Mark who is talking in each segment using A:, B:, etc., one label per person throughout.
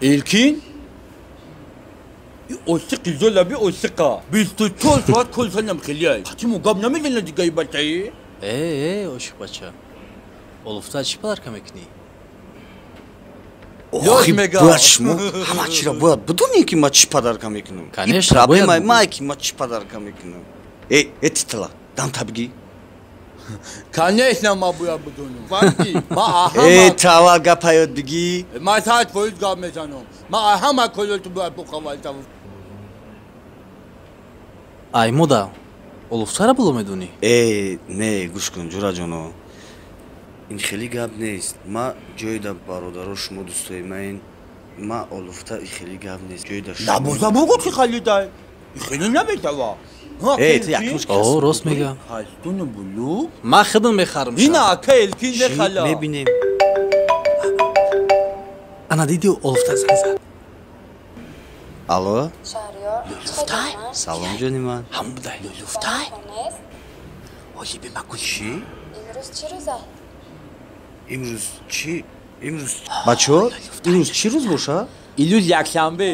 A: Элкин? Осиқи золаби осиқа. 24 соат кол занам хелиай. Қатиму гап намезанад дигаи бачаи?
B: Э, ошиқ бача. Олуфта чӣ подарка мекунӣ?
C: Охи, бояд шумо ҳама чиро бояд бидонед, ки ман чӣ подарка мекунам.
B: Конечно,
C: проблемаи мае, ки ман чӣ подарка мекунам. Э, э, титла, дамта бигӣ.
A: Конечно, ма бояд бидонам. Вақти ма
C: Э, ту аввал гапа ёд бигӣ.
A: Ма 100% гап мезанам. Ма ҳама колоту бояд бухавалтам.
B: Ай мода, олуфтара боло медонӣ?
C: Э, не, гӯш кун, ҷураҷоно. Ин хеле гап нест. Ма ҷойда бародаро, шумо дӯстои ман, ма олуфта хеле гап нест. Ҷойда шумо.
A: Набоза бугу чи халидай? Хеле намешава.
C: Э, ту якмуш
B: О, рост мега.
A: Ҳаштуну булук?
B: Ман худам мехарам.
A: Ина ака Элкин мехала.
C: Мебинем.
B: Ана диди, олуфта занг зад.
C: Алло?
D: Шаҳриёр,
A: Лулуфтай?
C: Салом, ҷони ман.
B: Ҳамон будай.
A: Лулуфтай? Ҳози бе макул.
C: Чӣ?
D: Имрӯз чӣ рӯза?
C: Имрӯз чӣ? Имрӯз бачаҳо, имрӯз чӣ рӯз боша?
A: Имрӯз якшанбе.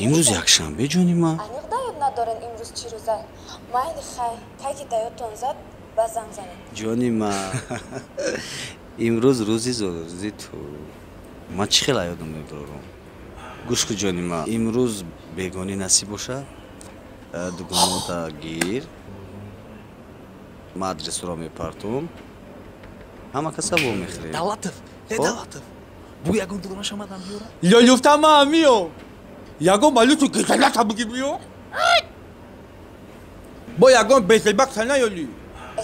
C: Имрӯз якшанбе, ҷони ман.
D: Аниқ да ёд надорен имрӯз чӣ рӯза? Майли, хай, кай ки да ёдтон зад, ба занг занед.
C: Ҷони ман, имрӯз рӯзи зодрӯзи ту. Ман чӣ хел ёдам мебарорам? Гӯш кун, ҷони ман, имрӯз бегонӣ насиб боша, дугонота гир, ман адресуро мепартум, ҳама каса вомехӯрем.
B: Давлатов, э, Давлатов, бугу, ягон дугонаша мадам биёра.
A: Лулуфта ма миё. Ягон балуту гизалата буги биё. Бо ягон безелбак сана ёли.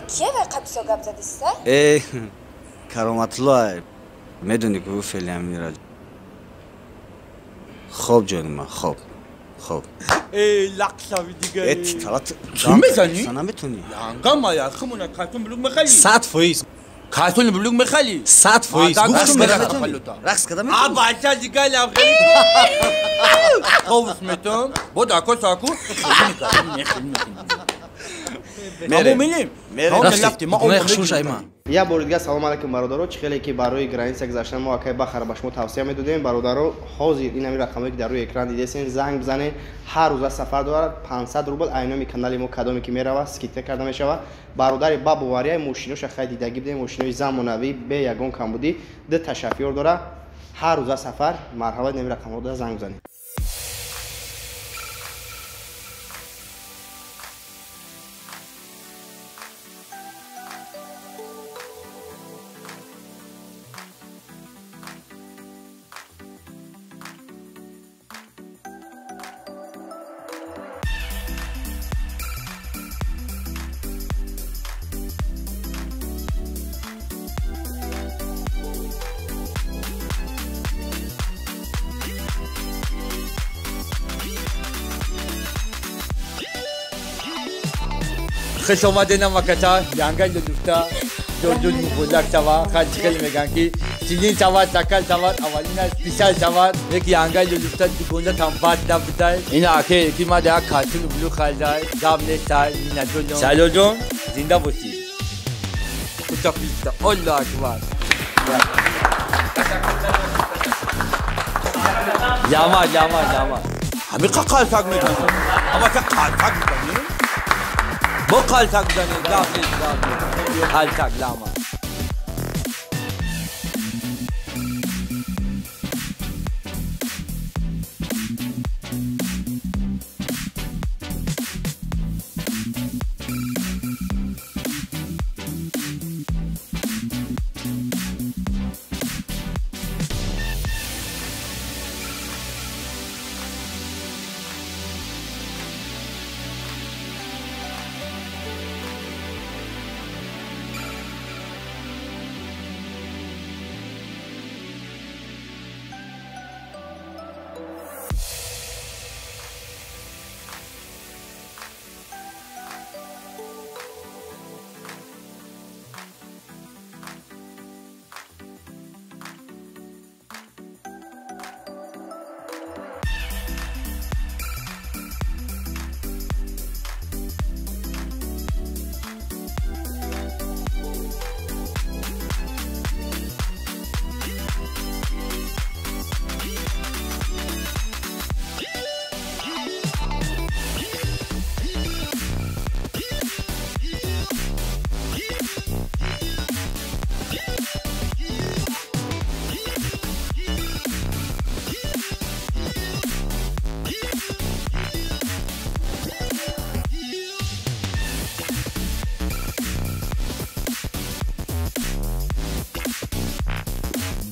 D: Кие вай қабисо гап задиста?
C: Э, Кароматулло, медонӣ ку феъли ҳаминра. Хоб, ҷони ман, хоб, хоб.
A: Э, лақшави дига.
C: Э, титала,
A: Чӣ мезанӣ?
C: Наметонӣ.
A: Янга ма яхимуна картон булук мехали.
B: 100%.
A: Картон булук мехали.
B: 100%. Гуфтум.
C: Рақс карда
A: А
C: метонӣ?
A: бача дига лавхели. Ковус метом. Бо дако саку.
C: Мерем.
B: Мерем.
E: Як бори дигар салом алайкум, бародаро. Чӣ хеле ки барои граница гузаштан мо акай Бахара ба шумо тавсия медодем, бародаро, ҳозир ин ҳамин рақамое ки дар рӯи экран дидесен, занг бизанед. Ҳар рӯза сафар дорад, 500 рубл айноми канали мо кадоме ки меравад, скидка карда мешавад. Бародари ба боварияи мошиноша хай дидагӣ бидем, мошинои замонавӣ, бе ягон камбудӣ, ду та шофёр дора, ҳар рӯза сафар. Марҳамат, ин ҳамин рақамҳо занг бизанед.
A: Хуш омаденам, акача, янга лулуфта. Ҷоҷун муборак шава. Хай, хеле меган ки синин шавад, шакал шавад, аввалина писал шавад. Яки янга лулуфта дугона там бад набудай. Ина аке ки ма да картун блу халдай, гап нестай, ина ҷоҷон. Шалоҷон, зинда бошӣ. Кута писта. Аллоҳ акбар. Яма, яма, яма. Ҳамиқа қалфак мезанам. Ҳамака қалфак мезанем. Бо қалфак мезанем. Гап нест, гап нест. Қалфак лама.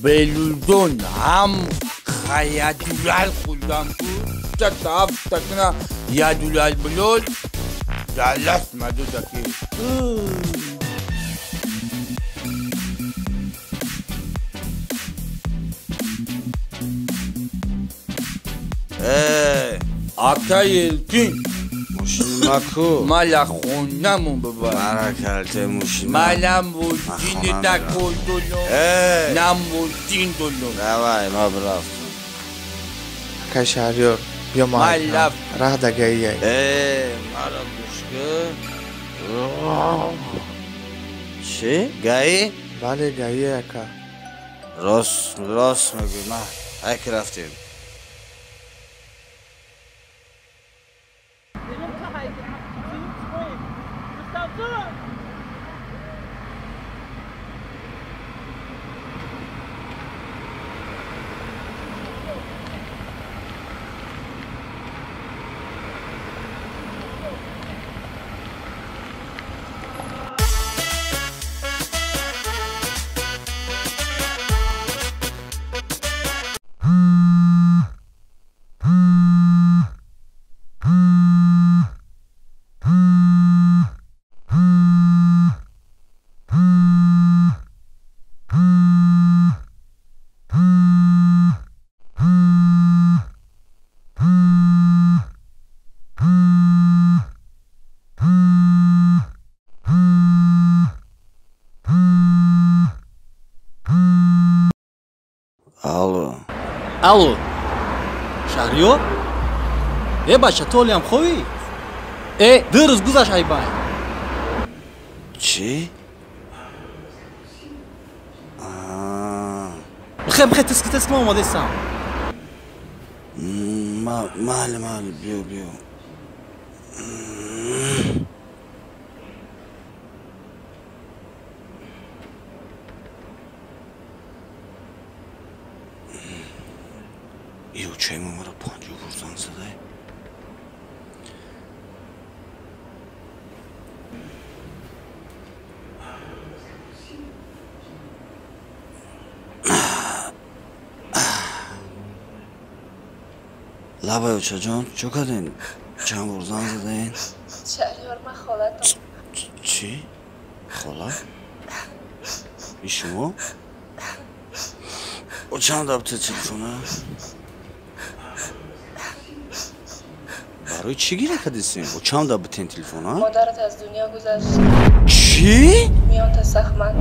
A: Белудон ҳам хаядулал хӯрдам ку чата ҳафтакна ядулал булол далас мадодаки. Акай Элкин.
C: Мошини ку?
A: Мала хонамон баба.
C: Мара калте мошина.
A: Мала мошини таколдоло. На мошин доло.
C: Давай, ма брафтам.
F: Акай Шаҳриёр, биё ма раҳ дагаияй.
C: Мара гӯш кун. Чӣ? Гаи?
F: Бале, гаи ака.
C: Рост, рост мегӯй, ма ай ки рафтем.
B: Алло. Шаҳриёр? Э бача, ту ҳолиам хобӣ? Э, ду рӯз гузашт айбай.
C: Чӣ?
B: Бихе, бихе, тиски, тиски, ман омодаистам.
C: Майли, майли, биё, биё. Ё чайма мара 50 бор занг задай. Лабай очаҷон, чо кардем? Чанд бор занг задаен?
D: Шаҳриёр, ман холатам.
C: Чӣ? Хола? И шумо? Чанд дабте телефона? Барои чӣ гиря кардисем? Чанд дабтен телефона?
D: Модарат аз дунё гузашт.
C: Чӣ?
D: Миёнта сахмат.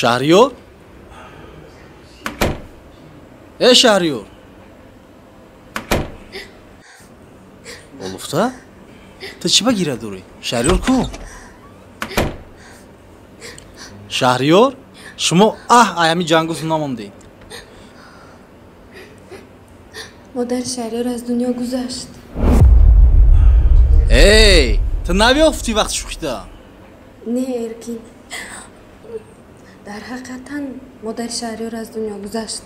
B: Шаҳриёр? Э Шаҳриёр? Олуфта? Ту чӣ ба гиря дорӣ? Шаҳриёр ку? Шаҳриёр? Шумо аҳ ай ҳамин ҷангузу намондед.
D: Модари Шаҳриёр аз дунё гузашт.
B: Эй, ту навёфтӣ вақти шӯхида?
D: Не, Эркин. Дар ҳақиқатан модари Шаҳриёр аз дунё гузашт.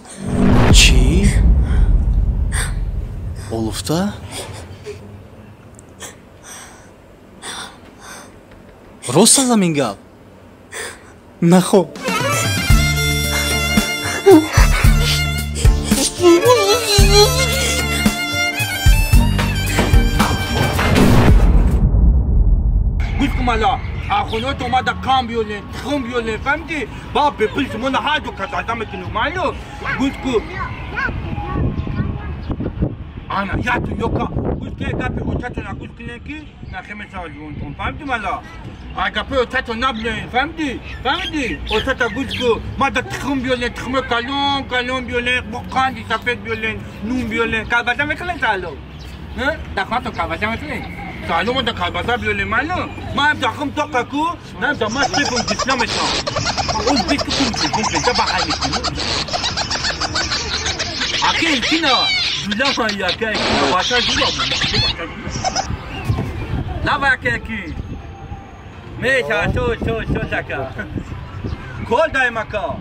B: Чӣ? Олуфта? Рост задам ин гап? Нахоб.
A: Гӯш кун мала. Ахунот омада кам биёлен, тухм биёлен, фаҳмидӣ? Ба бепул шумо на ҳар ҷо касалда мекунем, маълум? Гӯш ку. Ана, яту ёка. Гӯш ки гапи очатона гӯш кунем ки нахемешавад ҷонтон, фаҳмидӣ мала? А гапи очато набинем, фаҳмидӣ? Фаҳмидӣ? Очата гӯш ку. Мада тухм биёлен, тухми калон, калон биёлен, бо қанди сафед биёлен, нун биёлен. Колбаса мекунем сало? Дахматон колбаса мекунем? Салом да колбаса биёлем, маълум? Ман дахм тоқа ку, нам да ма сифм гисна мешам. Оз бис ку кум кум кум ба хай мекунем. Аке кина, дула ма яка кина, бача дула. Лава Ака ки. Меша то то то така. Кол дай мака.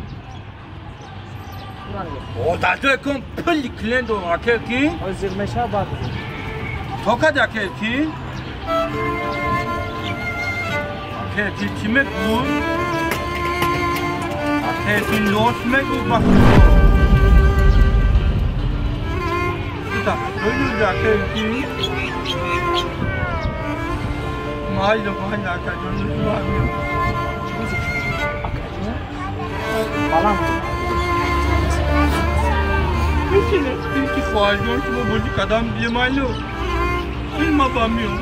A: О, да кон пул клендо ака ки.
G: Ҳозир меша баъд.
A: Тока да ака ки. Ака ки чӣ мегӯ? Ака ки лос мегӯ ба. Да, ака ки. Майли, майли, акаҷон,
G: Баланд.
A: Ки хоҳарҷон, шумо бозӣ кардам бемайлу. Ин ма ба миён.